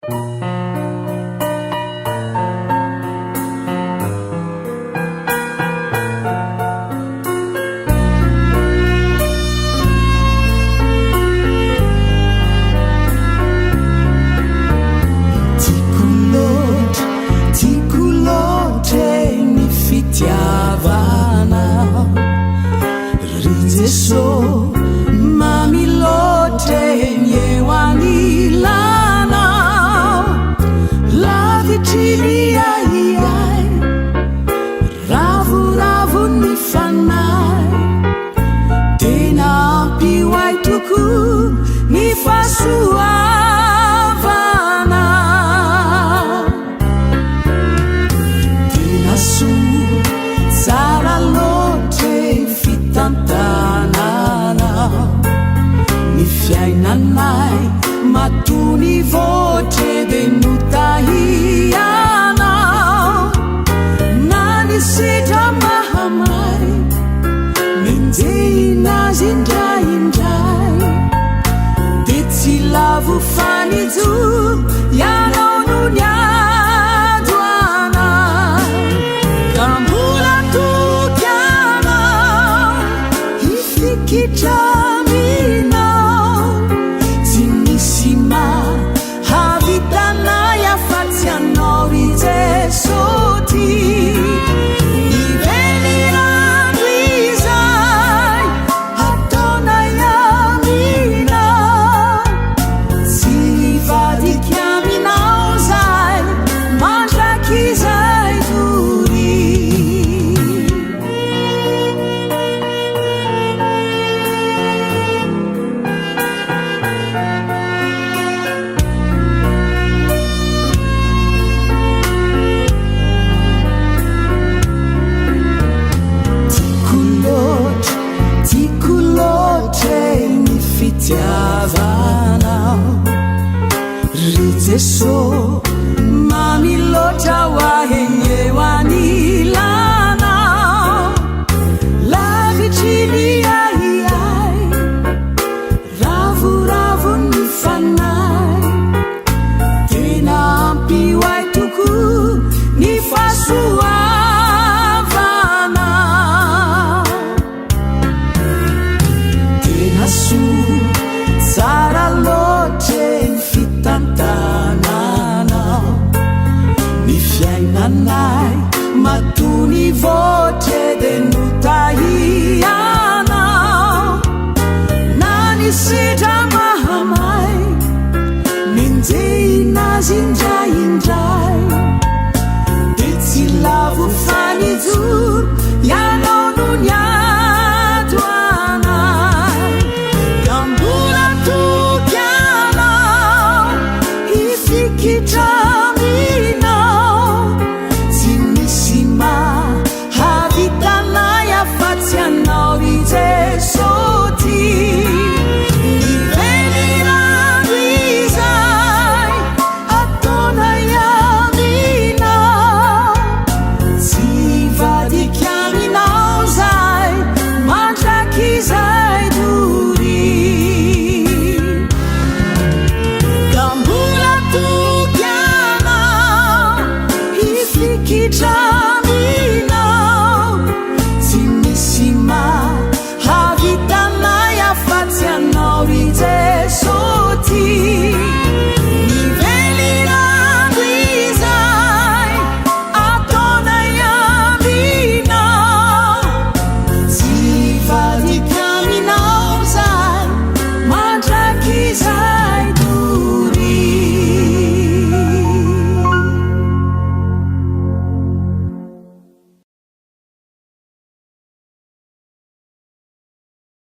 Tiako loatra, tiako loatra e ny fitiavanao Ry Jeso, mamy loatra e ny eo anilanao Lavitry ny ahiahy, ravoravo ny fanahy Tena ampy ho ahy tokoa ny fahasoavana. Tena soa, tsara loatra e fitantananao ny fiainanay matoa nivoatra e dia notahianao na ny sedra mahamay Nenjehina azy indraindray Dia tsy lavo fa nijoro Ianao no niady ho anay Ka mbola toky anao Hifikitra aminao Tsy misy mahavita anay afa-tsy Anao ry Jeso tia. Ny velirano izay ataonay aminao, tsy hivadika aminao 'zay mandrakizay doria. Tiako loatra, tiako loatra e ny fitiavanao Ry Jeso, mamy loatra ho ahy ny eo anilanao Lavitry ny ahiahy Ravoravo ny fanahy, tena ampy ho ahy tokoa ny fahasoavana. Tena soa, tsara loatra e ny fitantananao ny fiainanay, matoa nivoatra e dia notahianao. Na ny sedra mahamay, nenjehina azy.